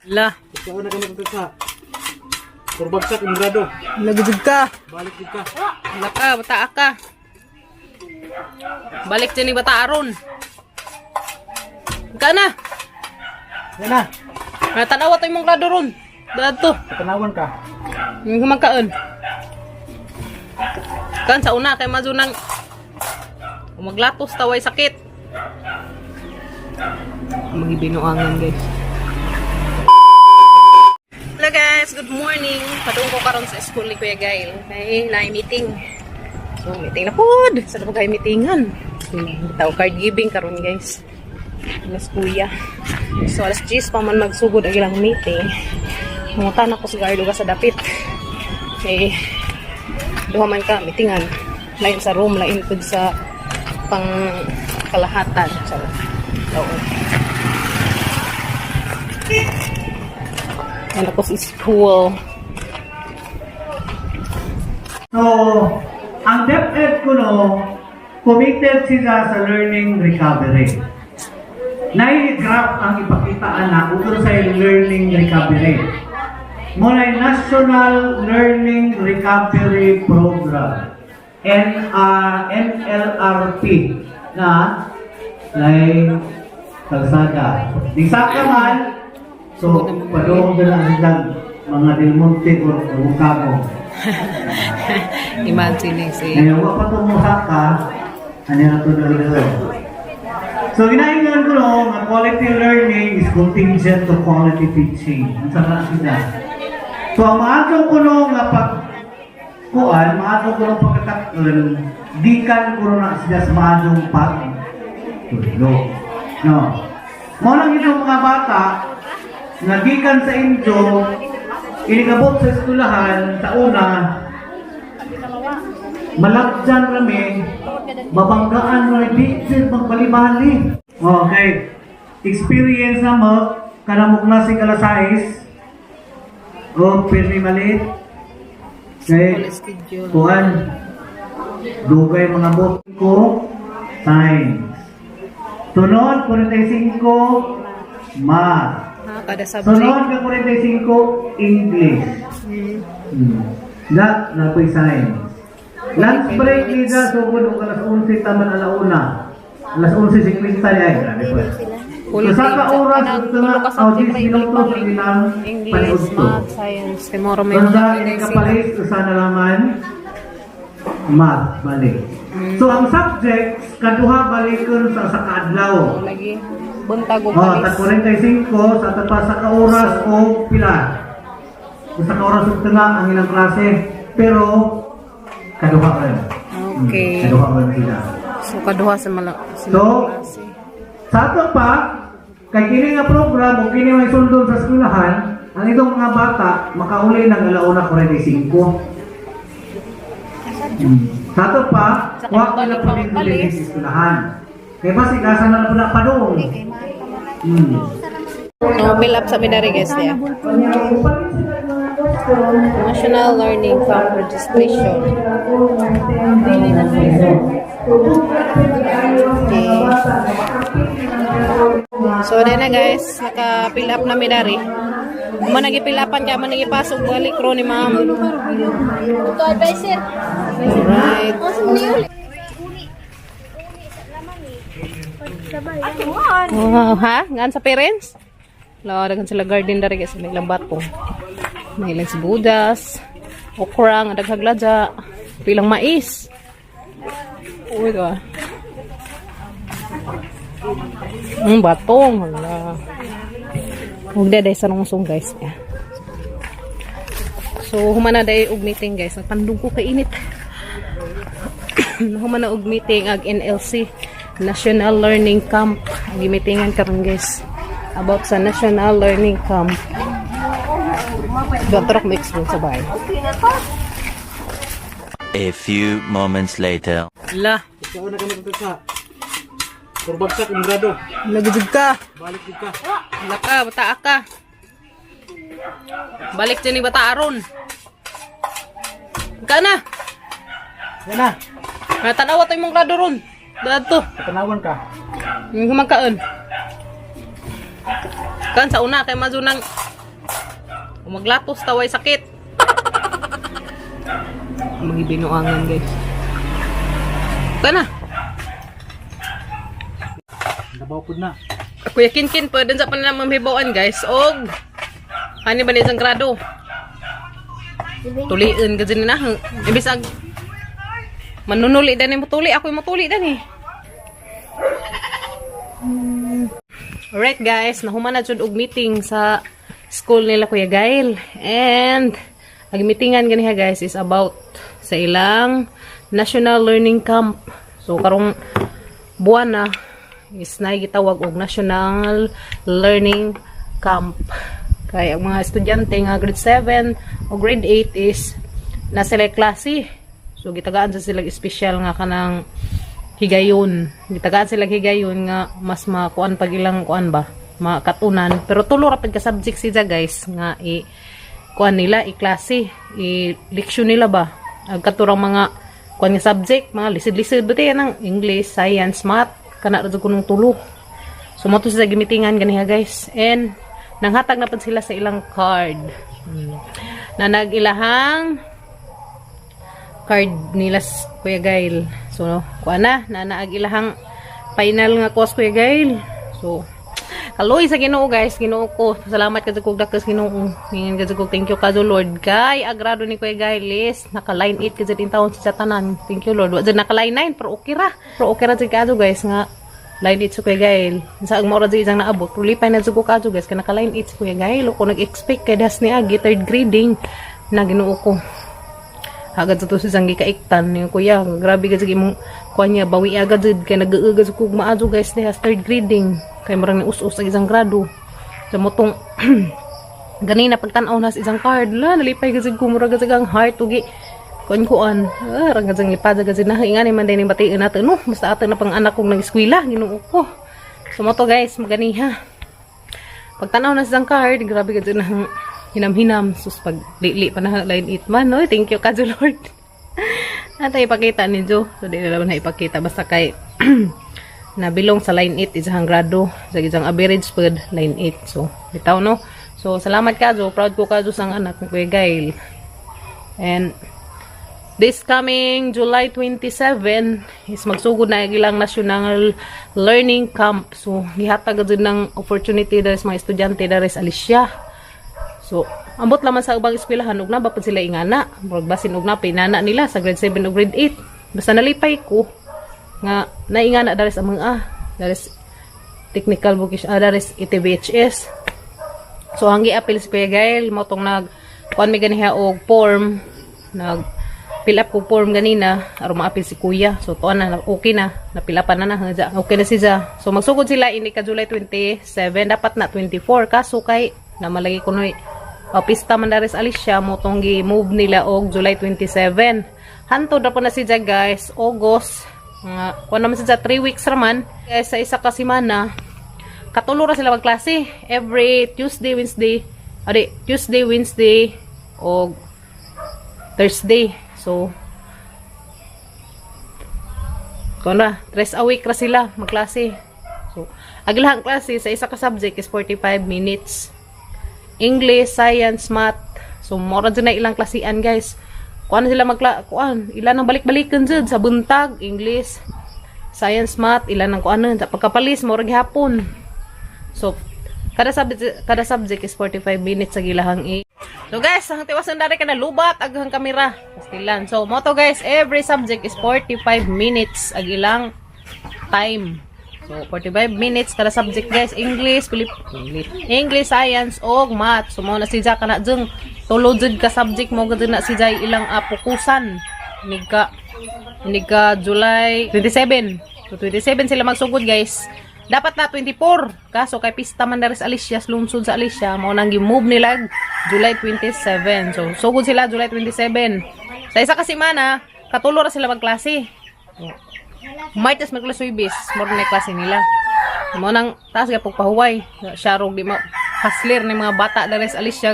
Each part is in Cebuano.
La, Ikaw na kami sa Purbagsak ang grado. nagudug ka. Balik gid ka. Wala ka, bata ka. Balik dyan ni bata aron. Ka na. Yan na. Natanawa tayo mong grado ron. Dadto. Patanawan ka. Yung humangkaan. Kan sa una kay mazunang umaglatos taway sakit. Mga binuangan, guys. Hello guys, good morning. Padung ko karon sa school ni Kuya Gail. Kay naay meeting. So meeting na pod. Sa na kay meetingan. Tao card giving karon, guys. Mas kuya. So alas 10 pa man magsugod ang ilang meeting. Mangutan ako sa guard sa dapit. Kay duha man ka meetingan. Lain sa room, lain pud sa pang kalahatan. So, oo. Yan ako sa school. So, ang DepEd kuno, committed sila sa learning recovery. Nai-graph ang ipakita na ukol sa learning recovery. Muna National Learning Recovery Program, NR, NLRP, na nay kalsada. Di sa man, so padung na lang mga Del Monte or Bukabo. Imagine si Ngayon, wa pa tumuha ka, ano na ito na. So, ginaingan ko no, nga quality learning is contingent to quality teaching. Ang sarap sila. So, ang maato ko no, nga pag kuan, maato ko no pagkatakon, gikan ko no na sila sa maadong pag tulo. No. Mao lang itong mga bata, nga gikan sa inyo, inigabot sa eskwelahan, sa una, malagjan rami, babanggaan rami, di sir magbalibali. Okay. Experience na mo, kanang mo klase kala 6, o pirmi maliit. Okay. Schedule. Kuan, dugay mga bot ko, science. Tunod, 45, math. Ha, kada subject. Sunod ka 45, English. Da, napoy science. Lunch break nila, sugod og alas 11 taman alauna. Alas 11:50 ay, grabe po. So, sa ka oras, ito na, Tulo ka o subject 10 ra minuto sa ilang English, paniudto. math, science. Tomorrow may Basta mga ini sila. kapalit, usa na laman, math, balik. So, ang subjects, kaduha balikon sa kaadlaw. Lagi. Buntag og Oh, palis. tag 45 sa tapas sa ka oras o pila. Sa ka oras og tunga ang ilang klase, pero kaduha rin. Okay. Kaduha rin sila. So kaduha sa mala sila So, klase. sa ato pa, kay kini nga program o kini may sundon sa eskwelahan, ang itong mga bata makauli ng alauna 45. Sa ato pa, Sa wa kanya na pa pwede palis. sa eskwelahan. Kay basig asa na na pa doon. No, fill up sa Minari guys niya. National Learning Camp Registration. Okay. So, dahil na guys, naka-fill up na Minari. Managi-fill upan kaya managi pasok balik ro ni ma'am. Ito advisor. Alright. Wow, ha? Ngan sa parents? La, daghan sila garden dari guys, may ilang batong. May ilang sibuyas, okra, nga daghang ladya, pilang mais. Uy, ka. Batong, hala. Huwag day sa nungsong guys. Yeah. So, humana day og meeting guys. Nagpandong ko kainit. Humana og meeting ag NLC, National Learning Camp. Ang gimitingan karon guys about sa National Learning Camp. Gatrok mix dun sa bahay. A few moments later. La, Ikaw na kami sa Purbagsak ang grado. nagudug ka. Balik gid ka. Wala ka, bata ka. Balik dyan ni bata aron. Ka na. Yan na. Natanawa tayo mong grado ron. Dadto. Patanawan ka. Yung humangkaan. Kan sa una kay mazunang Kung maglatos taway sakit. Mga binuangan, guys. Ito na. Nabaw pud na. Kuya Kinkin, pwede sa pala mamhibawan, guys. Og, ano ba na isang grado? Tuliin ka dyan na. Ibis ag, manunuli dan mo tuli. Ako yung mutuli dan eh. Alright guys, nahuman na jud og meeting sa school nila Kuya Gail. And ang meetingan ganiha, guys, is about sa ilang National Learning Camp. So karong buwan na is na gitawag og National Learning Camp. Kay ang mga estudyante nga grade 7 o grade 8 is na sila klase. So gitagaan sa sila espesyal nga kanang higayon. Gitagaan sila higayon nga mas makuan pag ilang kuan ba, makatunan. Pero tulo ra pud ka subject siya, guys, nga i kuan nila, i klase, i leksyon nila ba. Ang katurang mga kuan nga subject, mga lisod-lisod ba ang English, Science, Math, kana ra jud kunong tulo. So mo to sila gimitingan ganiha, guys. And nanghatag na pud sila sa ilang card. Na nag-ilahang card nila Kuya Gail. So, kuha na, nanaag ilahang final nga course, Kuya Gail. So, kaloy sa Ginoo, guys, Ginoo ko. Salamat ka sa kog dakas Ginoo. Ngin ka sa kog thank you ka Lord. Kay agrado ni Kuya Gail is naka line 8 ka in taon sa tanan. Thank you, Lord. Wa jud naka line 9 pero okay ra. Pero okay ra jud kaadto, guys, nga line 8 sa Kuya Gail. Sa ang mora jud isang naabot. Pero lipay na jud ko kaadto, guys, kay naka line 8 sa Kuya Gail. Ko nag-expect kay das ni agi third grading na Ginoo ko agad sa to sa isang gikaiktan yung kuya, grabe ka sige imong kuan niya, bawi agad jud kay nag-uugas kog maadyo, guys, diha sa third grading kay murang ni us-us ang isang grado sa motong ganina. Pagtan-aw na sa isang card la, nalipay gud ko, murag gud ang heart ugi kuan kuan ah rang gud lipad gud na ingani man din bation nato, no? Basta ato na pang anak kong nag-eskwela, Ginoo ko. So mo to, guys, maganiha pagtanaw na sa isang card, grabe ka dyan ang hinam-hinam. Sus, pag lili pa na line 8 man, no? Thank you ka, Lord. Ata ipakita ni Jo. So, di na naman na ipakita. Basta kay nabilong sa line 8, isang grado. Sa isang average pud line 8. So, bitaw, no? So, salamat ka, Jo. Proud ko ka, Jo, sa anak ni Kuya Gail. And this coming July 27 is magsugod na ang ilang National Learning Camp. So, gihatag jud ng opportunity diri sa mga estudyante diri sa Alicia. So, ambot lamang sa ubang eskwelahan ug na ba pud sila ingana. Murag basin og na pinana nila sa grade 7 ug grade 8. Basta nalipay ko nga naingana diri sa mga diri sa technical vocation diri sa ETVHS. So ang gi-appeal si Kuya Gail mo tong nag kuan mi ganiha og form, nag fill up ko form ganina aron ma-appeal si Kuya. So tuan na, okay na, napilapan na na ja. Okay na siya. So magsugod sila ini ka July 27, dapat na 24 kaso kay namalagi kunoy pista man diri sa Alicia mo tong gi-move nila og July 27. Hantod ra po na siya, guys, August nga kuan naman siya 3 weeks ra man. Guys, sa isa ka semana katulo ra sila magklase every Tuesday, Wednesday, adi, Tuesday, Wednesday o Thursday. So kuan ra, tres a week ra sila magklase. So ang ilahang klase sa isa ka subject is 45 minutes. English, Science, Math. So mora jud na ilang klasian, guys. Kuan na sila magkla kuan, ilan ang balik-balikan jud sa buntag, English, Science, Math, ilan ang kuan sa pagkapalis mora gihapon. So, kada subject is 45 minutes sa gilahang i. So guys, ang tiwasan dari ka na lubat aghang kamera. Pastilan. So, moto guys, every subject is 45 minutes ag ilang time. So, 45 minutes kada subject, guys. English, Pilip English, English, Science, og Math. So, mo na si Jack kana jung tulo jud ka subject mo gud na si Jai ilang apokusan. Inig ka July 27. So, 27 sila magsugod, guys. Dapat na 24. Kaso kay pista man diri sa Alicia, lungsod sa Alicia, mao nang gi-move nila July 27. So, sugod sila July 27. Sa isa ka semana, katulo ra sila magklase. Martes, Miyerkules, Huwebes, mo na klase nila. Mo nang taas gyud pahuway. Siya rog di ma hustler ni mga bata diri sa Alicia.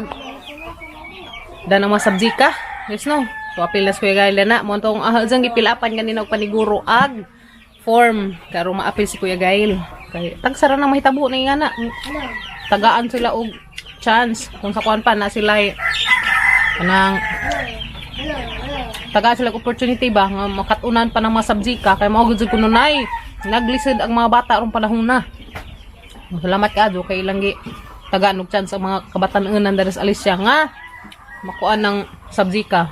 Dan ang mga sabjika. Yes no. So apil na sa Kuya Gail na mo tong jang gipilapan ganina og paniguro ag form karon maapil si Kuya Gail. Kay tagsara nang mahitabo na nga na. Tagaan sila og chance kung sa kuan pa na sila eh, kanang taga sila opportunity ba nga makatunan pa ng mga subjika kay mao gud kuno nay naglisod ang mga bata rong panahon na. Salamat kaadyo kay ilang gi tagaan og chance ang mga kabatan-unan diri sa Alicia nga makuan ng subjika.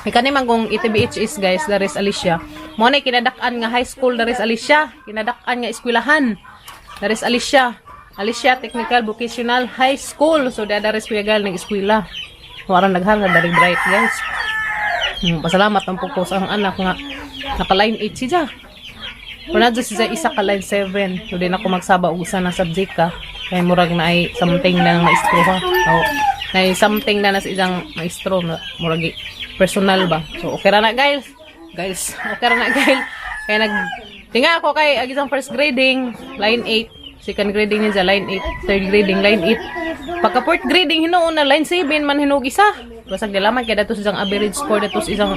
Kay kani man kung ETBHS, guys, diri sa Alicia. Mo na kinadak-an nga high school diri sa Alicia, kinadak-an nga eskwelahan diri sa Alicia. Alicia Technical Vocational High School. So diri sa Kuya Gal nag-eskwela. Warang naghan nga dari bright, guys. Pasalamat ang po sa ang anak nga naka line 8 siya. Wala dyan siya isa ka line 7. So, di na ako magsaba og usa na subject ka. Kay murag na ay something na ng maestro ha. So, na ay something na nasa isang maestro na murag personal ba. So, okay ra na, guys. Guys, okay ra na, guys. Kaya nag tinga ako kay ag isang first grading line 8, second grading niya line 8, third grading line 8. Pagka fourth grading hinuon na line 7 man hinuog isa. Basag dilaman kay dato sa isang average score dato sa isang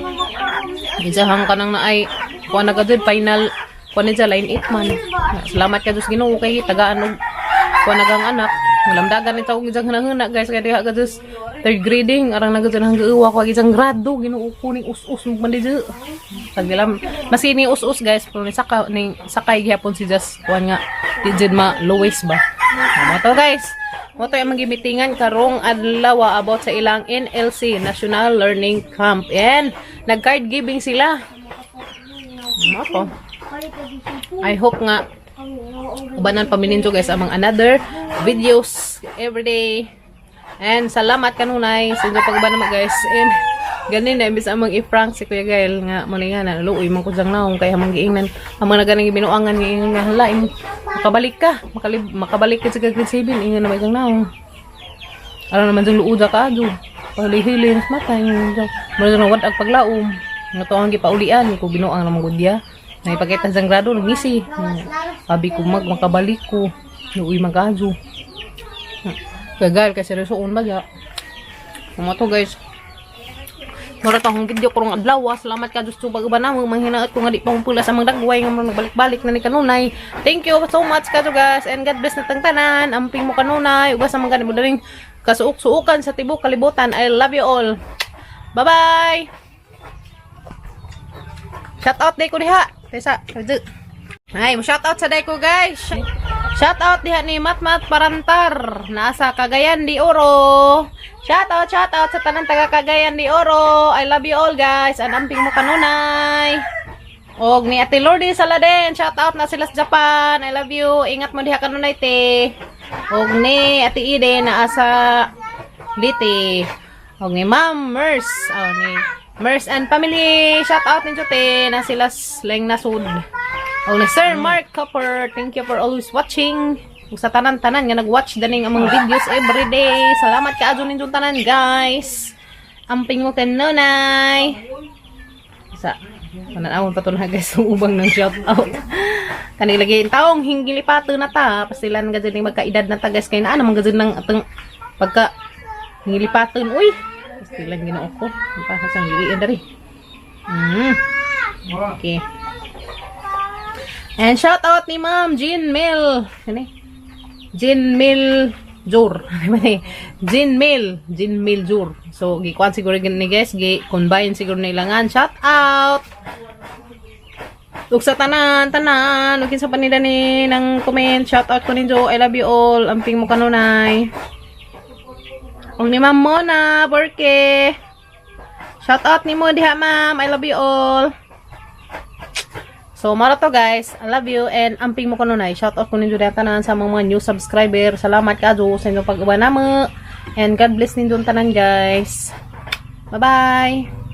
isahang kanang na ay kuha na ka dun, final kuha na line 8 man. Salamat ka Diyos Ginoo kay tagaan og kuha na kang anak. Malamdagan ni tawag isang hinahina, guys, kay diha ka Diyos third grading arang na gud hanggang uwa ko isang grado Ginoo ko ning us-us man di. Tagdilam maski ni us-us, guys, pero ni saka ni sakay gihapon si Just kuan nga di jud ma lowest ba. Mo to, guys. Mo to yung magimitingan karong adlaw about sa ilang NLC, National Learning Camp. And nag-card giving sila. Mo to. I hope nga ubanan pa mi ninyo, guys, among another videos every day. And salamat kanunay sa inyo pag-uban naman, guys. And ganin na imbis among i-prank si Kuya Gael nga mali nga na luoy man ko diyang naong kay among giingnan among na ganing gibinuangan nga ingon nga hala makabalik ka makabalik ka sa grade 7 ingon naman diyang naong aron naman diyang luoda ka adyo palihili nas mata ingon diyang mura diyang wad ag paglaom nga to ang gipaulian ko binuang naman gud diya naipakita sa grado ngisi. Sabi ko mag makabalik ko luoy man ka adyo. Gagal kasi seryosoon ba ya. Mo to, guys. Mura to akong video karong adlaw. Salamat ka Diyos pag uban namo manghinaot ko nga di pa mo pula sa mga dagway nga mga nagbalik-balik na ni kanunay. Thank you so much ka guys and God bless na tang tanan. Amping mo kanunay ugas sa mga mo daling kasuok-suokan sa tibok kalibutan. I love you all. Bye-bye. Shout out day ko diha. Tesa, ay, mo shout out sa day ko, guys. Shout out diha ni Matmat Parantar nasa Cagayan de Oro. Shout out sa tanan taga Cagayan de Oro. I love you all, guys. And amping mo kanunay. Og ni Ate Lourdes Saladen, shout out na sila sa Japan. I love you. Ingat mo diha kanunay, te. Og ni Ate Eden na asa Leyte. Og ni Ma'am Merce, oh, ni Merce and family, shout out ninyo, te, na sila Leng Nasud. Og ni Sir Mark Copper, thank you for always watching. Ug sa tanan-tanan nga nag-watch daning among videos every day. Salamat kaadyo ninyong tanan, guys. Amping mo kanunay. Sa pananawon pa to na, guys, ubang ng shout out. Kani lagi taong hinggilipato na ta, pasilan ga dyan magkaedad na ta, guys, kay naa naman ga dyan ng atong pagka hingilipaton uy. Pasilan Ginoo ko. Pa sa gilian dari. Okay. And shout out ni Ma'am Jean Mel. Ano eh? Jean Mel Jur. Ano ba ni? Jean Mel. Jean Mel Jur. So, gikuan siguro ni guys, gi combine siguro nilangan. Shout out! Ug sa tanan, tanan, ug kinsa pa nila ni ng comment, shout out ko ninyo. I love you all. Amping mo kanunay. Ug ni Ma'am Mona, Borke. Shout out nimo diha, ma'am. I love you all. So, mara to, guys. I love you and amping mo kanunay. Shout out ko ninyo diha tanan sa mga new subscriber. Salamat kaadyo sa inyong pag-uban namo. And God bless ninyong tanan, guys. Bye-bye.